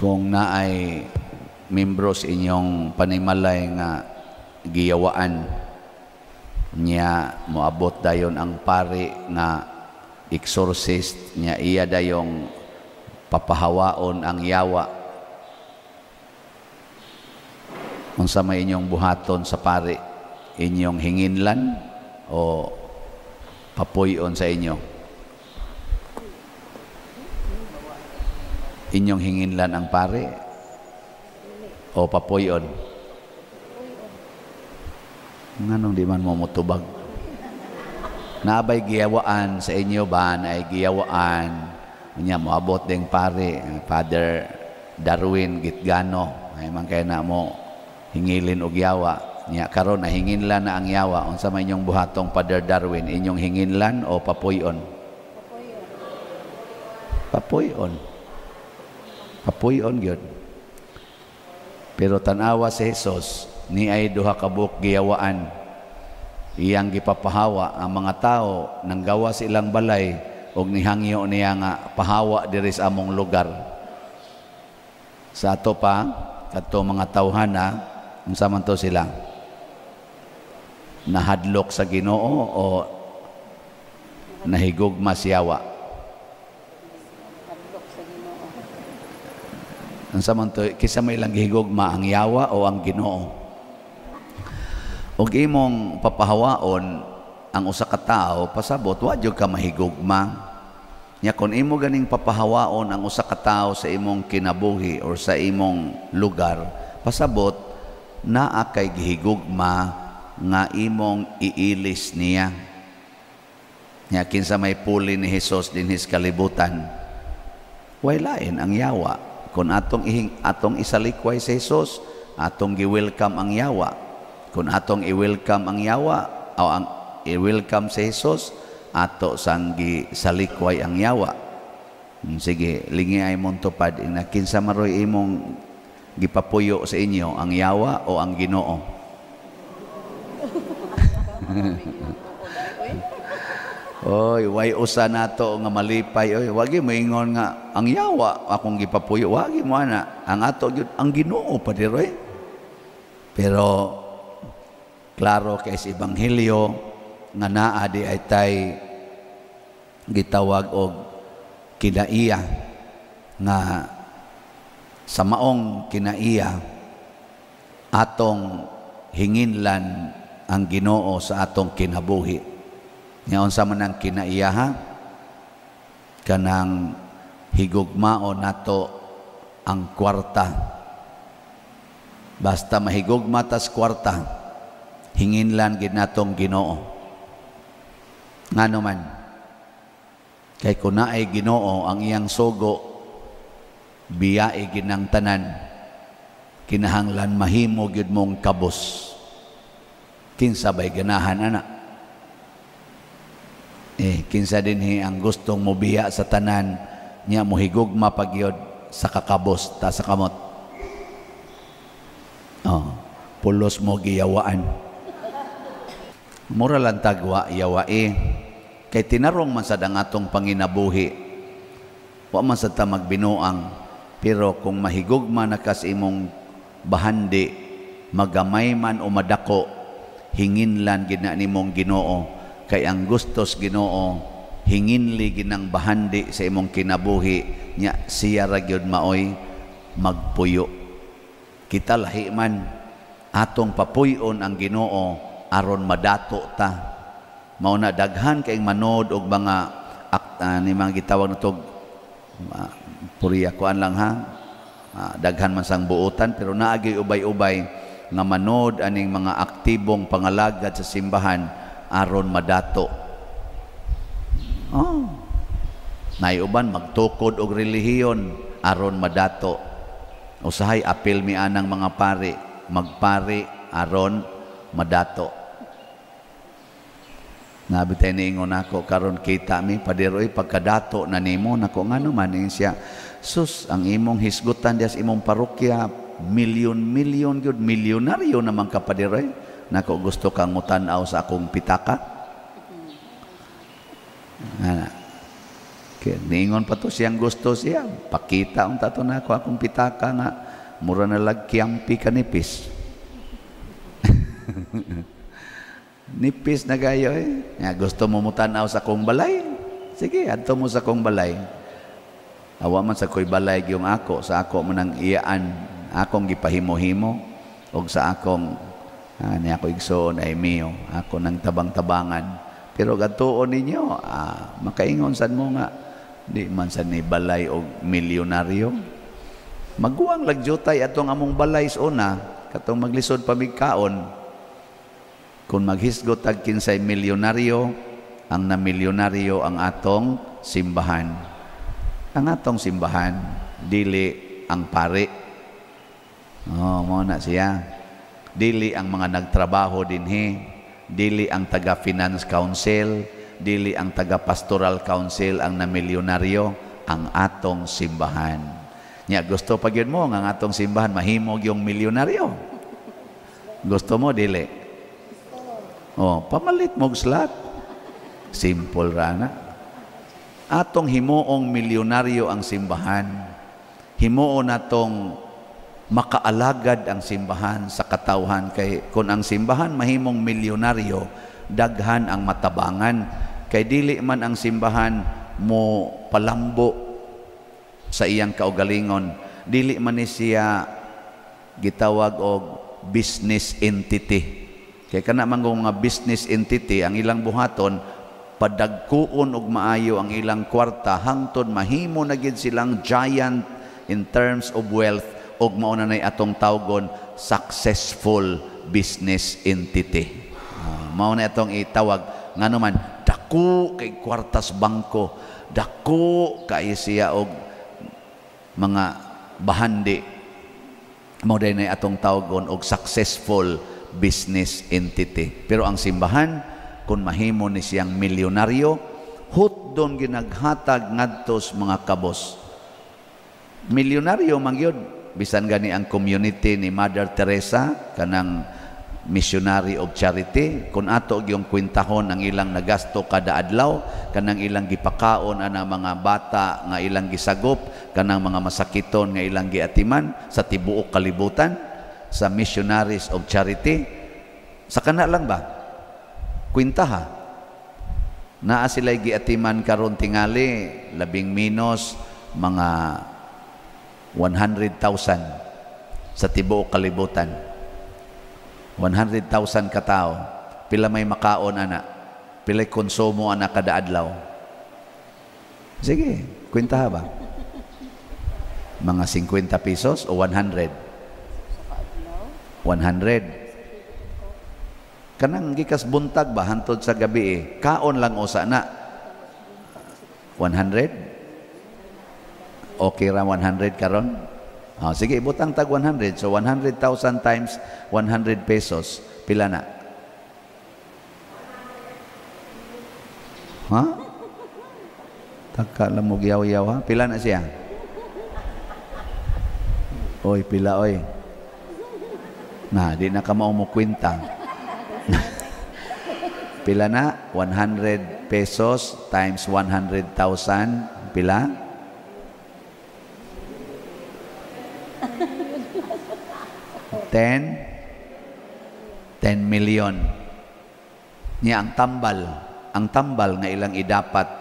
Kung naay membro sa inyong panimalay nga giyawaan niya, moabot dayon ang pari nga exorcist niya, iya dayong papahawaon ang yawa, unsa may inyong buhaton sa pari? Inyong hinginlan o papuy-on sa inyo? Inyong hinginlan ang pari o papuy-on? Nganong di man mo motubag? Naabay giyawaan sa inyo ba? Naay giyawaan niya, moabot ding pari, Father Darwin Gitgano, ay man kay na mo hingilin og yawa niya. Karon nahinginlan na ang yawa, unsa may inyong buhatong Father Darwin? Inyong hinginlan o papuy-on? Papuy-on. Papuy-on gyud. Pero tan-awa si Jesus, ni ay duha ka buok giyawaan iyang gipapahawa. Ang mga tao nang gawa sa ilang balay og nihangyo niya nga pahawa diri sa among lugar. Sa ato pa kadto mga tawhana, unsa man to sila? Nahadlok sa Ginoo o nahigugma sa yawa? Unsa man to, kinsa may ilang gihigugma, ang yawa o ang Ginoo? Og imong papahawaon ang usa ka tawo, pasabot wa jud ka mahigugma. Nya kon imo ganing papahawaon ang usa ka tawo sa imong kinabuhi or sa imong lugar, pasabot naa kay gihigugma nga imong iilis niya. Nya kinsa may puli ni Hesus dinhi sa kalibutan? Way lain ang yawa. Kung atong isalikway si Hesus, atong gi-welcome ang yawa. Kung atong i-welcome ang yawa o ang i-welcome si Hesus, ato sang gisalikway ang yawa. Sige, lingi ay mong tupad ina, kinsa maroy imong gipapuyo sa inyo, ang yawa o ang Ginoo? Oy, way usa nato nga malipay oy. Wagi moingon nga ang yawa akong gipapuyo, wagi mo ana. Ang ato gyud ang Ginoo pa diroy. Pero klaro kay sa ebanghelyo nga naa di ay tay gitawag og kinaiya, nga sa maong kinaiya atong hinginlan ang Ginoo sa atong kinabuhi. Nga unsa man ang kinaiya ha? Kanang higugmao nato ang kwarta. Basta mahigugma tas kwarta, hinginlan gid natong Ginoo. Ngano man? Kay kun naay Ginoo, ang iyang sugo biyae ginang tanan, kinahanglan mahimo gyud mong kabos. Kinsa bay ganahan ana? Kinsa dinhi ang gustong mobiya sa tanan nya mohigugma pagyod sa kakabos ta sa kamot? Oh, pulos mo giyawaan. Mura lang tagwa yawae. Kay tinarong man sad ang atong panginabuhi. Wa man sad ta magbinuang, pero kung mahigugma na kas imong bahandi, magamay man o madako, hinginlan gid na nimong Ginoo. Kay ang gustos Ginoo, hinginli ginang bahandi sa imong kinabuhi nya siya ra gyud maoy magpuyo. Kita lahi man atong papuy-on ang Ginoo aron madato ta. Mao na daghan kay manood og mga ni mga gitawag natog puriya kuan lang ha. Daghan man sang buotan, pero naagi ubay-ubay nga manood aning mga aktibong pangalagad sa simbahan aron madato. Oh. Naiuban magtukod og relihiyon aron madato. Usahay apil mi anang mga pari, magpari aron madato. Nabi tayo niingon ako karon kita mi padiroy pagkadato na nimo nako, ngano man siya, sus ang imong hisgutan dias imong parokya milyon-milyon gyud, milyonaryo naman ka padiroy nako, gusto kang mutan-aw sa akong pitaka. Ana. Kaya niingon pa to siyang gusto siya. Pakita unta to nako akong pitaka nga mura na lag kiyampi ka nipis. Nipis na kayo eh. Nga, gusto mo mutanaw sa akong balay? Sige, adto mo sa akong balay. Awa man sa ko'y balay yung ako, sa ako man ang iyaan, akong gipahimo-himo, og sa akong ni ako igsoon ay miyo, ako nang tabang-tabangan. Pero gatuon ninyo, makaingon sad mo nga, di man sad ni balay og milyonaryo. Maguwang lagjutay atong among balay sa una, katong maglisod pa kaon. Kung maghisgot tag kinsay milyonaryo, ang namilyonaryo ang atong simbahan. Ang atong simbahan, dili ang pari. Oh, mo na siya. Dili ang mga nagtrabaho dinhi, dili ang taga Finance Council, dili ang taga Pastoral Council ang namilyonaryo, ang atong simbahan. Nya gusto pa gyud mo nga ang atong simbahan mahimog yung milyonaryo. Gusto mo dili? Oh, pamalit mo og slot. Simple ra na. Atong himuong milyonaryo ang simbahan. Himuon natong makaalagad ang simbahan sa katawhan, kay kung ang simbahan mahimong milyonaryo, daghan ang matabangan. Kay dili man ang simbahan mo palambo sa iyang kaugalingon, dili man ni siya gitawag og business entity. Kay kana man mga business entity, ang ilang buhaton padagkuon og maayo ang ilang kwarta hangtod mahimo na gid silang giant in terms of wealth, og mao na nay atong tawgon successful business entity. Mao na atong itawag ngano man dako kay kwartas bangko, dako kay siya og mga bahandi, mao day nay atong tawgon og successful business entity. Pero ang simbahan, kung mahimo ni siyang milyonaryo, hutdon ginaghatag ngadtos mga kabos. Milyonaryo man gyud. Bisan gani ang community ni Mother Teresa, kanang missionary of charity, kung ato gyung kwentahon ang ilang nagasto kada adlaw, kanang ilang gipakaon ana mga bata nga ilang gisagop, kanang mga masakiton nga ilang giatiman sa tibuok kalibutan sa Missionaries of Charity, sa kana lang ba kwentaha naa sila giatiman karon tingali labing minos mga 100,000 sa tibuok kalibutan. 100,000 katao, pila may makaon ana, pila konsumo ana kada adlaw? Sige, kwentaha ba? Mga 50 pesos o 100? 100. Kanang gikas buntag ba hantod sa gabi eh, kaon lang usa na 100? Okay ra 100 karon? Oh, sige, ibutang tag 100. So 100,000 times 100 pesos, pila na? Ha? Taka lang mo giyaw-yaw ha? Pila na siya? Oy, pila oy. Na, di na ka mao mo kwenta. Pila na? 100 pesos times 100,000, pila? 10 million. Niya ang tambal nga ilang idapat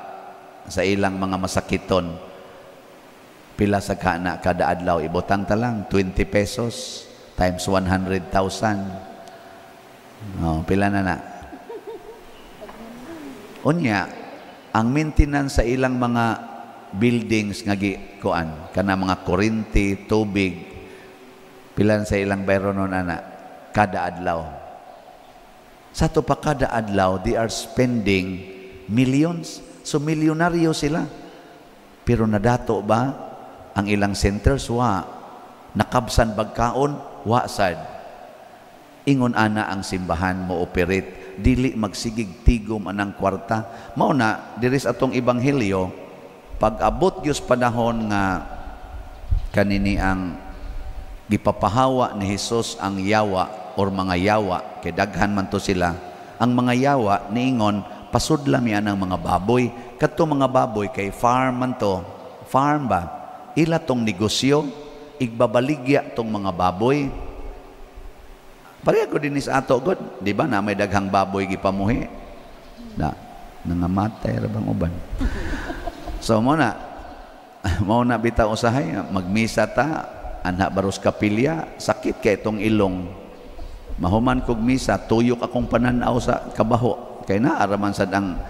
sa ilang mga masakiton. Pila sa kana kada adlaw? Ibutang ta lang 20 pesos times 100,000. Oh, pila na na? Unya, ang maintenance sa ilang mga buildings nga gikuan, kana mga kuryente, tubig, pila sa ilang bayronon ana kada adlaw? Sa to pa kada adlaw, they are spending millions. So milyonaryo sila. Pero nadato ba ang ilang centers? Wa. Nakabsan bagkaon? Wa sad. Ingon ana ang simbahan mo operate, dili magsigig tigom anang kwarta. Mao na diri sa atong ebanghelyo, pag abot gyud panahon nga kanini ang gipapahawa ni Hesus ang yawa or mga yawa, kay daghan man to sila, ang mga yawa niingon Pasudla mi anang mga baboy. Kadto mga baboy kay farm man to. Farm ba? Ila tong negosyo, igbabaligya tong mga baboy. Pareha ko din sa ato god, di ba na may daghang baboy gipamuhi. Na nangamatay ra bang uban. So mo na bitaw usahay magmisa ta anha baros kapilya, sakit kay itong ilong. Mahuman kog misa, tuyok akong pananaw sa kabaho. Kay naaraman sad ang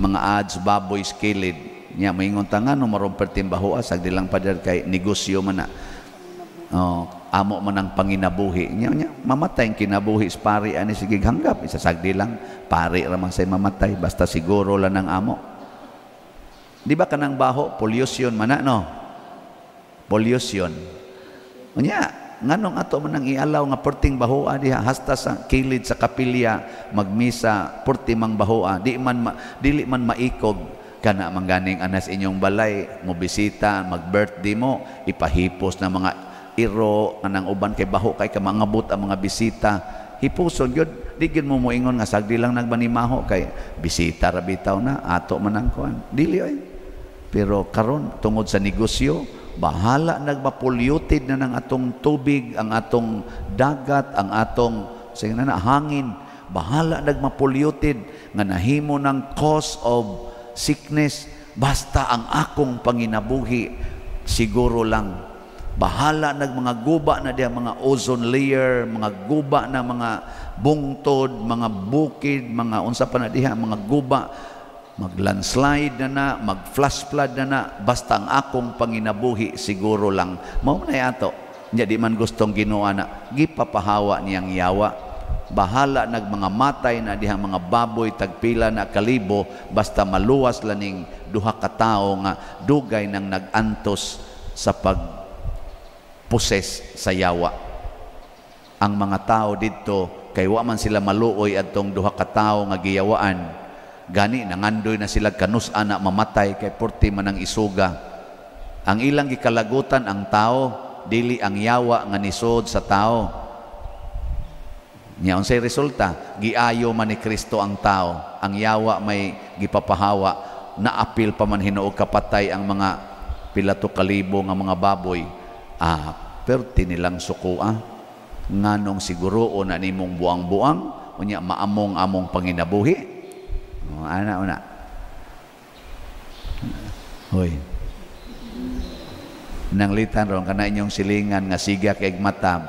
mga ads baboy skilid. Nya maingon ta ngano maron perting baho sagdi lang pader kay negosyo man na. Oh, amo man ang panginabuhi. Nya nya mamatay ang kinabuhi sa pari ani sige hanggap isa sagdi lang pari ra man say mamatay basta siguro lang ang amo. Di ba kanang baho pollution man na no? Pollution. Unya nganong ato man ang ialaw nga perting bahoa diha hasta sa kilid sa kapilya magmisa perti mang bahoa di man dili man maikog kana mangganing anas inyong balay mo bisita mag birthday mo ipahipos na mga iro kanang uban kay baho kay kamangabot ang mga bisita hipuson gyud di gyud mo moingon nga sagdi lang nagbanimaho kay bisita ra bitaw na ato man ang kuan dili oy. Pero karon tungod sa negosyo bahala nagma-polluted na ng atong tubig, ang atong dagat, ang atong sige na hangin. Bahala nagma-polluted nga nahimo ng cause of sickness. Basta ang akong panginabuhi siguro lang. Bahala nagmanga guba na diha mga ozone layer, mga guba na mga bungtod, mga bukid, mga unsa pa na diha mga guba. Mag-landslide na na, mag-flash flood na na, basta ang akong panginabuhi siguro lang. Mao na ato. Nya di man gustong Ginoo na gipapahawa niyang yawa. Bahala nagmanga matay na diha mga baboy tagpila na kalibo, basta maluwas laning duha ka tawo nga dugay nang nag-antos sa pag-poses sa yawa. Ang mga tao didto kay wa man sila maluoy adtong duha ka tawo nga giyawaan. Gani nangandoy na sila kanus-a na mamatay kay porti man ang isuga. Ang ilang gikalagutan ang tao, dili ang yawa nga nisod sa tao. Nya unsay resulta? Giayo man ni Kristo ang tao. Ang yawa may gipapahawa, naapil pa man hinuog kapatay ang mga pila to kalibo nga mga baboy. Ah, perti nilang sukua. Nganong siguroon na nimong buang-buang, unya maamong-among panginabuhi. Oh, ana una. Hoy. Nanglitan ron kana inyong silingan nga siga kay matab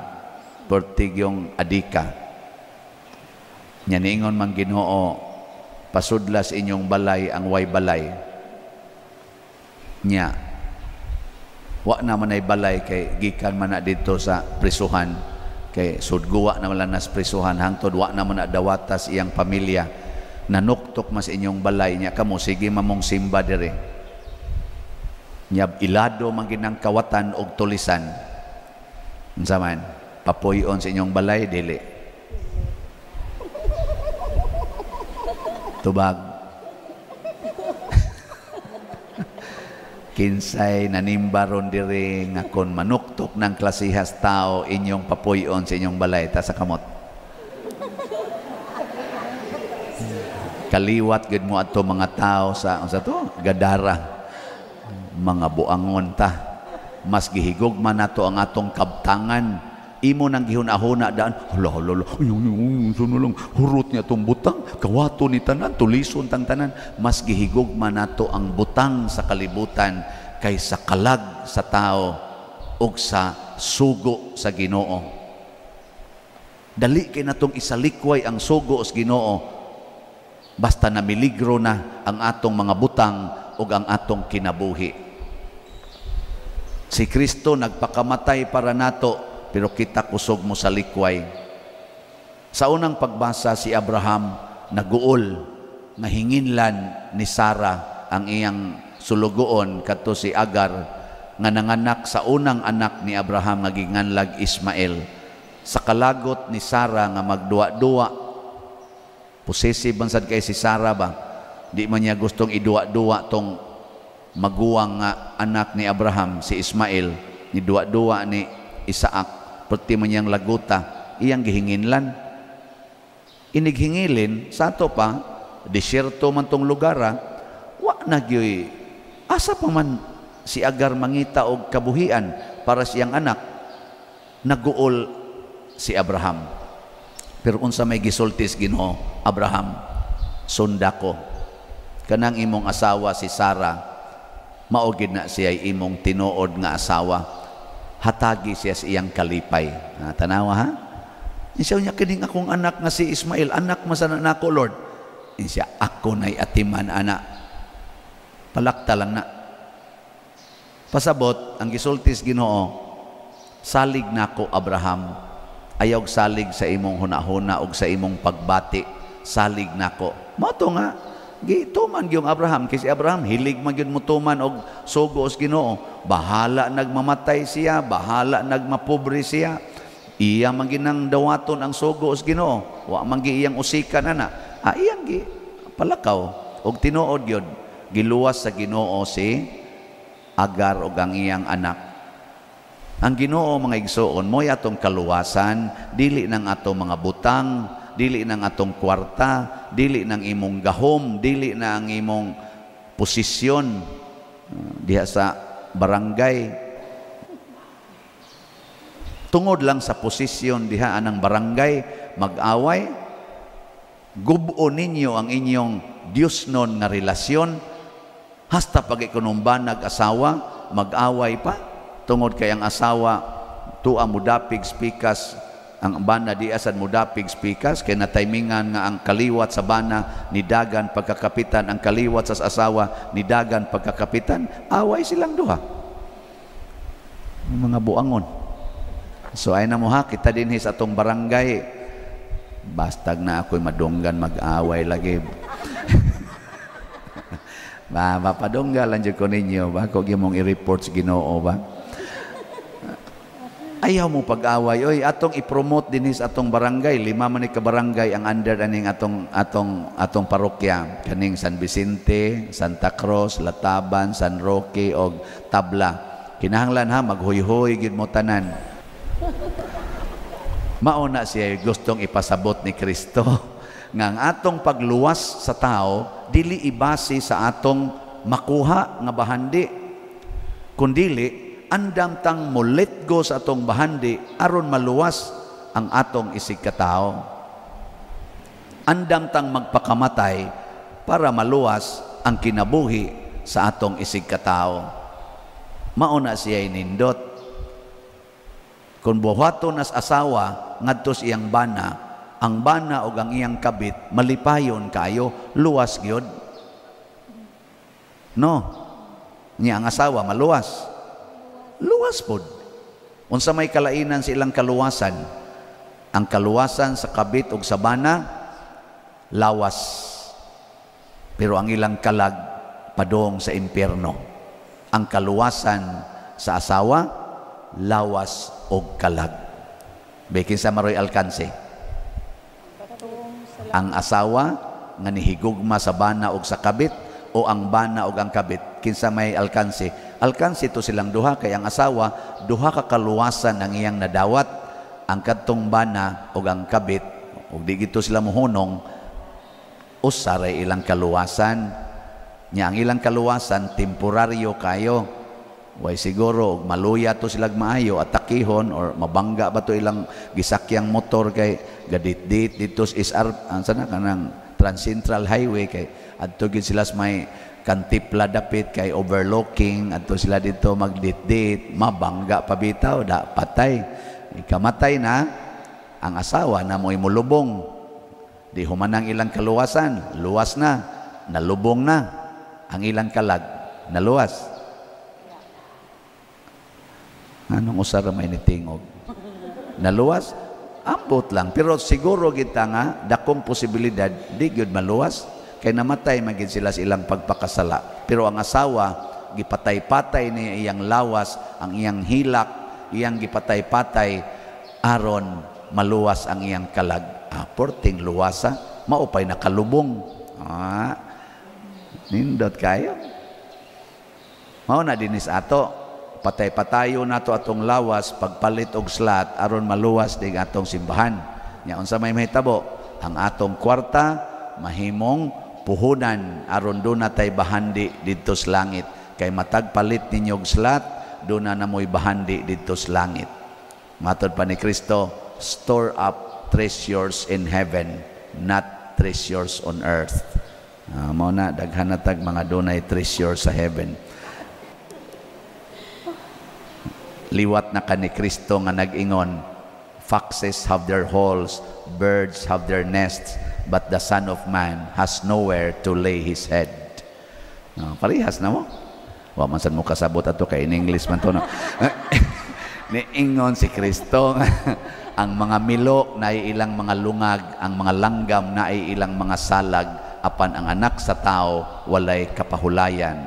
pertig yung adika. Nya niingon man Ginoo pasudlas inyong balay ang way balay. Nya wa na man ay balay kay gikan man na didto sa prisuhan kay sudguwa na man nas prisuhan hangtod wa na man na dawatas iyang pamilya. Nanuktok mas inyong balay niya kamo sige mamong simba dire. Nyab ilado man ginang kawatan og tulisan. Unsa man papuy-on sa inyong balay dili. Tubag. Kinsay nanimbaron dire nga kon manuktok ng klasihas tao inyong papuy-on sa inyong balay ta sa kamot. Kaliwat gid mo adto mga tao sa unsa to Gadara, mga buangon ta. Mas gihigugma nato ang atong kabtangan. Imo nang gihuna-huna daan, hala hala hala, lang hurot niya tong butang, kawato ni tanan, tulison tang tanan. Mas gihigugma nato ang butang sa kalibutan kaysa kalag sa tao ug sa sugo sa Ginoo. Dali kay natong isalikway ang sugo sa Ginoo basta namiligro na ang atong mga butang ug ang atong kinabuhi. Si Kristo nagpakamatay para nato, pero kita kusog mo sa likway. Sa unang pagbasa, si Abraham naguol nga hinginlan ni Sara ang iyang sulugoon kadto si Agar nga nanganak sa unang anak ni Abraham nga ginganlag Ismael. Sa kalagot ni Sara nga magduwa-duwa, possessive man sad kay si Sara ba, di man niya gustong iduwa-duwa tong maguwang nga anak ni Abraham si Ismael, ni duwa-duwa ni Isaac, perti man niyang laguta, iyang gihinginlan. Inighingilin sa ato pa Disyerto man tong lugar, wa na gyoy asa pa man si Agar mangita og kabuhian para siyang anak. Naguol si Abraham. Pero unsa may gisulti sa Ginoo? "Abraham, sunda ko. Kanang imong asawa si Sara, mao gid na siya imong tinuod nga asawa. Hatagi siya sa iyang kalipay." Ah, tanawa ha. Siya niya, "Kining akong anak nga si Ismael, anak man sana nako, Lord." Siya, "Ako na'y atiman ana. Palakta lang na." Pasabot, ang gisulti sa Ginoo, "Salig nako, Abraham. Ayaw salig sa imong hunahuna og sa imong pagbati. Salig nako." Mao to nga gituman gyung Abraham, kay si Abraham hilig man gyud motuman og sugo sa Ginoo. Bahala nagmamatay siya, bahala nagmapobre siya. Iya man ginang dawaton ang sugo sa Ginoo. Wa man gi iyang usikan ana. Ah, iyang gi palakaw og tinuod gyud giluwas sa Ginoo si Agar og ang iyang anak. Ang Ginoo, mga igsoon, mo'y atong kaluwasan, dili ng atong mga butang, dili ng atong kwarta, dili ng imong gahom, dili na ang imong posisyon diha sa barangay. Tungod lang sa posisyon diha anang barangay, mag-away, gubo ninyo ang inyong Diyos non nga relasyon, hasta pag ikunumba nag-asawa, mag-away pa, tungod kay ang asawa tuwa mudapig spikas, ang bana di asad mudapig spikas, kay nataymingan nga ang kaliwat sa bana nidagan pagkakapitan, ang kaliwat sa asawa nidagan pagkakapitan, away silang duha. Mga buangon. So ay na mo ha, kita dinhi sa atong barangay, bastag na ako'y madunggan mag-away lagi. Ba, mapadunggan lang jud ko ninyo ba, ko mong i-report sa Ginoo ba? Ayaw mo pag-away. Oy, atong i-promote dinhi sa atong barangay. Lima man ni ka barangay ang under aning atong parokya. Kaning San Vicente, Santa Cruz, Lataban, San Roque og Tabla. Kinahanglan ha, maghuyhoy gid mo tanan. Mao na siya gustong ipasabot ni Kristo nga ang atong pagluwas sa tao dili ibase sa atong makuha nga bahandi, kundili andam tang mo let go sa atong bahandi aron maluwas ang atong isig katao. Andam tang magpakamatay para maluwas ang kinabuhi sa atong isig katao. Mao na siya nindot. Kung buhaton nas asawa ngadto sa iyang bana, ang bana og ang iyang kabit malipayon kayo, luwas gyud. No. Nya ang asawa maluwas. Luwas pod. Unsa may kalainan sa ilang kaluwasan? Ang kaluwasan sa kabit og sa bana, lawas. Pero ang ilang kalag padong sa impyerno. Ang kaluwasan sa asawa, lawas og kalag. Bekin sa maroy alkanse. Ang asawa nga nihigugma sa bana og sa kabit o ang bana og ang kabit, kinsa may alkanse? Alkanse to silang duha, kay ang asawa duha ka kaluwasan ang iyang nadawat, ang kadtong bana og ang kabit, ug di gito sila mohunong, usa ray ilang kaluwasan. Nya ang ilang kaluwasan temporaryo kayo. Way siguro og maluya to silag maayo atakihon or mabangga ba to ilang gisakyang motor kay gadit-dit dito sa SR ang sana kanang Transcentral Highway, kay adto gid sila sa may Kantipla dapit kay overlooking, adto sila dito magdit-dit, mabangga pa bitaw da patay. Ikamatay na ang asawa na mo'y mulubong. Di humanang ilang kaluwasan, luwas na, nalubong na ang ilang kalag, naluwas. Anong usara may nitingog? Naluwas? Ambot lang. Pero siguro kita nga, dakong posibilidad, di gyud maluwas. Kay namatay man gid sila sa ilang pagpakasala. Pero ang asawa, gipatay-patay niya iyang lawas, ang iyang hilak, iyang gipatay-patay, aron maluwas ang iyang kalag. Ah, porting luwasa, maupay nakalubong. Ah, nindot kayo. Mao na dinis ato. Patay-patayo nato atong lawas pagpalit og slat aron maluwas ding atong simbahan. Nya unsa may mahitabo? Ang atong kwarta mahimong Puhunan aron duna tay bahandi didto sa langit, kay matag palit ninyo og slot, duna na mo'y bahandi didto sa langit. Matod pa ni Kristo, "Store up treasures in heaven, not treasures on earth." Mao na daghan na tag mga dunay treasure sa heaven. Liwat na ka ni Kristo nga nag-ingon, "Foxes have their holes, birds have their nests, but the Son of Man has nowhere to lay his head." Parehas na mo. Wa man sad mo kasabot ato kay in English man to, no? Niingon si Kristo, ang mga milo na ilang mga lungag, ang mga langgam na ilang mga salag, apan ang Anak sa Tao walay kapahulayan.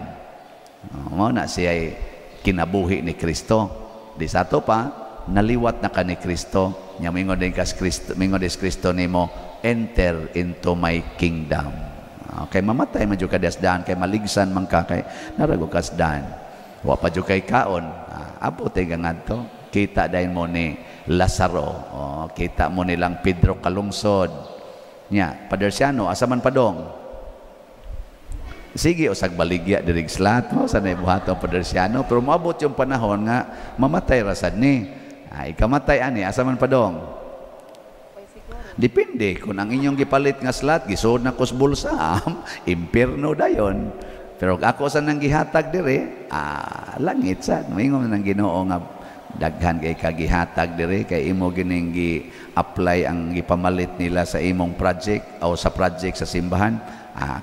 Mao na siya kinabuhi ni Kristo. Di sa ato pa, naliwat na ka ni Kristo. Nya mingon din kas Kristo, mingon din Kristo nimo, "Enter into my kingdom." Okay, mamatay man jud ka daan kay maligsan man ka kay narago kas daan. Wa pa jud kay kaon. Abot ay ngadto. Kita dayon mo ni Lazaro. Oh, kita mo nilang Pedro Kalungsod. Nya, Padersiano, asa man padong? Sige, usag baligya dirig slot mo sa buhaton, Padersiano, pero moabot yung panahon nga mamatay ra sad ni. Ay, ikamatay ani, asa man padong? Depende kung ang inyong gipalit nga slot gisuod na kos bulsa, impierno dayon. Pero ako sa nang gihatag dire, langit sad. Moingon nang Ginoo nga daghan kay kagihatag dire kay imo gining gi-apply ang gipamalit nila sa imong project o sa project sa simbahan.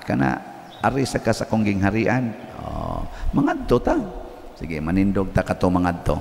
Kana ari sa ka sa akong gingharian. Oh, mangadto ta. Sige, manindog ta kato mangadto.